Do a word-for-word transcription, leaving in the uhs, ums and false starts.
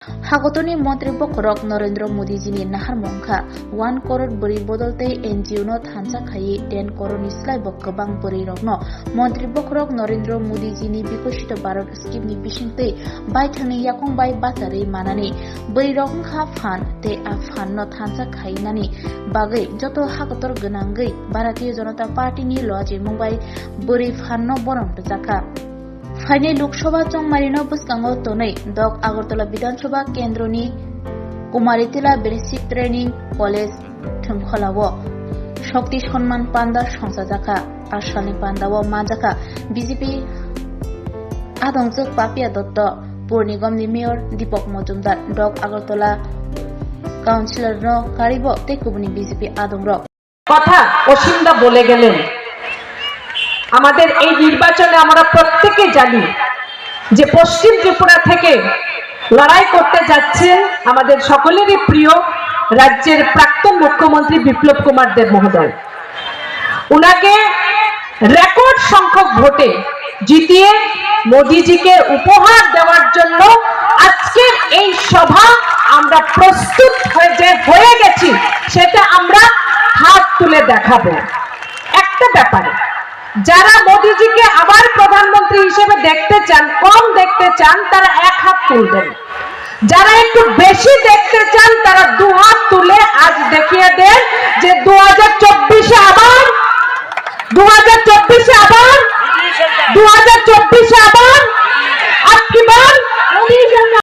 Hakotorni montri bokhorok Narendra Modijini naharmung wngkha one koror bwrwi bodol tei N G O no thansa khaiwi ten kororni slaibo kwbang bwrwirokno montri bokhorok Narendra Modijini Bikosito Bharat scheme ni bisingtwi baithangni yakung bai bacharwi manani bwrwirok wngkha phan tei a phan no thansa khainani bagwi joto hakotor gwnangwi Bharatiya Janata Party ni loachimung bai bwrwi phan no borom rwjakha. Phainai Lok Sabha chongmarino bwskango tonwi dok Agartala Bidhan Sabha kendroni Kumari Tila Basic Training College Thwngkholao Shakti Sanman Panda songchajakha. A salni pandao manjakha B J P adongjwk Papia Dotto, Pur Nigomni Mayor Deepak Majumdar, dok Agartala Councillorno karibo tei kubuni B J P adongrok. কথা অসীমদা বলে গেলেন। আমাদের এই নির্বাচনে আমরা প্রত্যেকে জানি যে পশ্চিম ত্রিপুরা থেকে লড়াই করতে যাচ্ছেন আমাদের সকলেরই প্রিয় রাজ্যের প্রাক্তন মুখ্যমন্ত্রী বিপ্লব কুমার দেব মহোদয়। ওনাকে রেকর্ড সংখ্যক ভোটে জিতিয়ে মোদিজিকে উপহার দেওয়ার জন্য আজকের এই সভা আমরা প্রস্তুত হয়ে যে হয়ে গেছি, সেটা আমরা হাত তুলে দেখাবো। একটা ব্যাপারে, যারা মোদিজিকে আবার প্রধানমন্ত্রী হিসেবে দেখতে চান, কম দেখতে চান, তারা এক হাত তুলবেন। যারা একটু বেশি দেখতে চান, তারা দুহাত তুলে আজ দেখিয়ে দেন যে দু হাজার চব্বিশে আবার, দু হাজার চব্বিশে আবার, দু হাজার চব্বিশে আবার